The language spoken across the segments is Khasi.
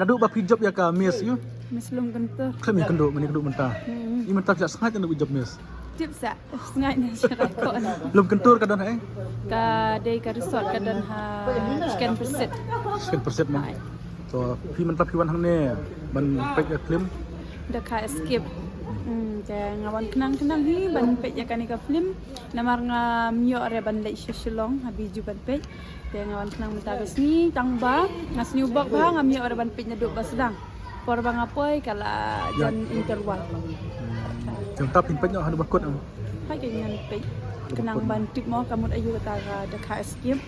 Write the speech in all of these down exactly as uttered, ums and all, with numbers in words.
Naduh ba phi jop ïa ka Miss ïa. Miss Lum Kyntur. Khlem ïa kynduh mynta, kynduh mynta. Hmm. Ïa mynta phi la sngaid naduh ba jop Miss. Tip sa, sngaid na sha ka ko na. Lum Kyntur ka don ha ei? Ka dei ka resort ka don ha Chicken Pursuit. Chicken Pursuit mo. Hai. To phi mynta phi wan hangne ban peit ïa ka film. The Kha Escape. Hmm, te nga wan khnang khnang hi ban peit ïa kane ka film. Namar ngam ïoh re ban leit sha Shillong ha Bijou ban peit. Te nga wan khnang mynta ka sngi tang ba nga sngewbha ba ngam ïoh re ban peit naduh ba sdang. Por ba nga poi ka la jan interval. Jong tap hin peit noh hanu bakut am. Hai ka ngan peit. Khnang ban tip mo ka mut aïu kata ka The Kha Escape.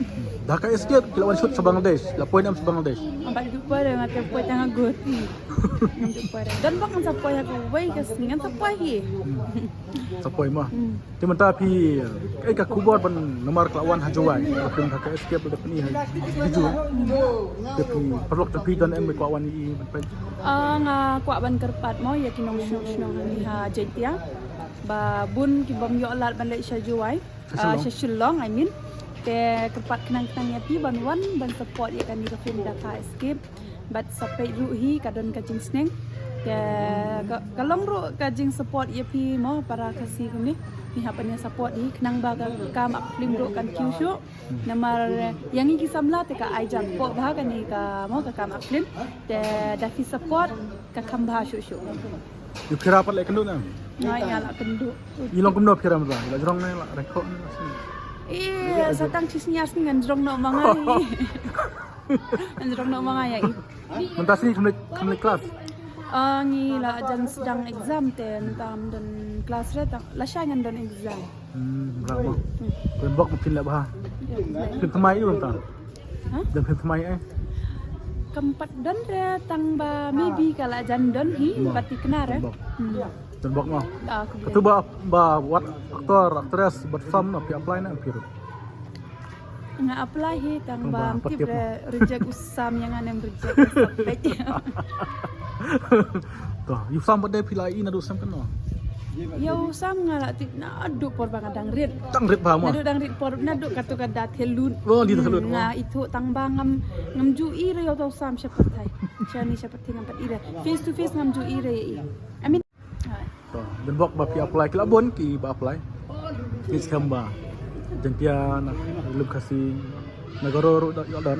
The Kha Escape ki la wan shoot sha Bangladesh. La poi nam sha Bangladesh. Ambat du poi re nga te poi tang agut. Ngam du poi re. Don bok ngan sa poi ha kawei ka sngi ngan sa poi hi. Sa poi mo. Hmm. Te mynta phi, eh, ka khubor ban namar ka la wan ha Jowai, ka phi ka escape da phi ha Bijou. Te phi paralok te phi don em ka la wan i ban peit. Ah, nga kwah ban kyrpad mo ïa ki nongshong shnong hangne ha Jaintia. Ba bun ki bym ïoh lad ban leit sha Jowai. Sha Shillong. Ah, sha Shillong, I mean. Te kyrpad khnang khnang ïa phi ban wan ban support ïa kane ka film The Kha Escape. Bad sa peit ruh hi ka don ka jingsneng. Te ka, ka long ruh ka jingsupport ïa phi mo para Khasi kumne. Phi hap ban ïa support hi khnang ba ka kam ak film ruh kan kiew shuh. Namar ïa ngi ki samla te ka ai jam pok bha kane ka mo ka kam ak film. Te da phi support ka kham bha shuh shuh. Ïa phi ra pat leh kynduh na? Nga ïa la kynduh. Ïa long kumno phi ra mynta? La jrong ne la rekho ne? Ïa sa tang chi sngi ar sngi ngan jrong noh ma nga. Ngan jrong noh ma nga ïa i. Mynta sngi kham leit, kham leit klas? Ah, ngi la jan sdang exam te mynta ym don klas re tang lashai ngan don exam. Hmm, bravo. Hmm. Pynbok ma phin leh bha. Ïa. Phin thymmai ïa mynta. Ha? Don phin thymmai eh. Kam pat don re tang ba maybe ka la jan don hi. Mo. Pat thikna re. Pynbok. Hmm. Pynbok mo. Ah, khublei. Katu ba, ba wat aktor, aktris, bad film na phi apply na phi ruh. Nga apply hi tang ba tip re reject u Sam ïa nga nem reject. To, ïa u Sam pat de phi la i naduh sem kano? Ïa u Sam nga la tip naduh por ba nga dang rit. Dang rit ba mo. Naduh dang rit por naduh katu ka da thyllut. Oh, di thyllut mo. Nga ithuh tang ba ngam, ngam ju i re ïa u Sam sha pyrthei. Sha ni sha pyrthei ngam pat i re. Face to face ngam ju i re ïa i. I mean, To, don bok ba phi apply ki la bun ki ba apply. Ki skhem ba Jaintia na Lum Khasi na Garo ruh da ïoh don.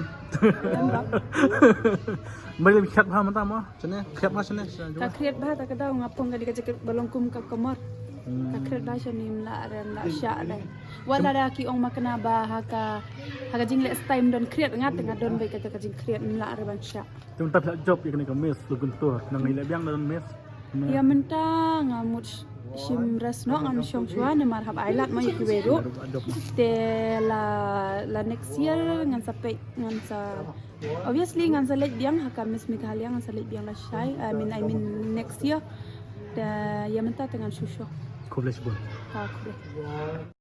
Mari lem khiat bha mynta mo, shane khiat bha shane. Ka khiat bha ta ka daw nga phong ka di ka jacket ba long kum ka kamor. Hmm. Ka khiat bha shane mla ren la sha dai. Wala da ki ong ma kane ba ha ka, ha ka jingleh style don khiat nga te nga don bai ka, ka jingkhiat mla re ban sha. Te mynta phi la jop ïa kane ka Miss Lum Kyntur, nang ïa leh biang da don Miss. Ïa mynta nga mut sh-, shim rest noh ngan shong shuwa namar hap ai lad mo ïa kiwei ruh. Te la, la next year ngan sa peit, ngan sa, obviously ngan sa leit biang ha ka Miss Meghalaya ngan sa leit biang lashai. I mean, I mean next year. Te ïa mynta te ngan shu shuh. Khublei shibun. Ha, khublei.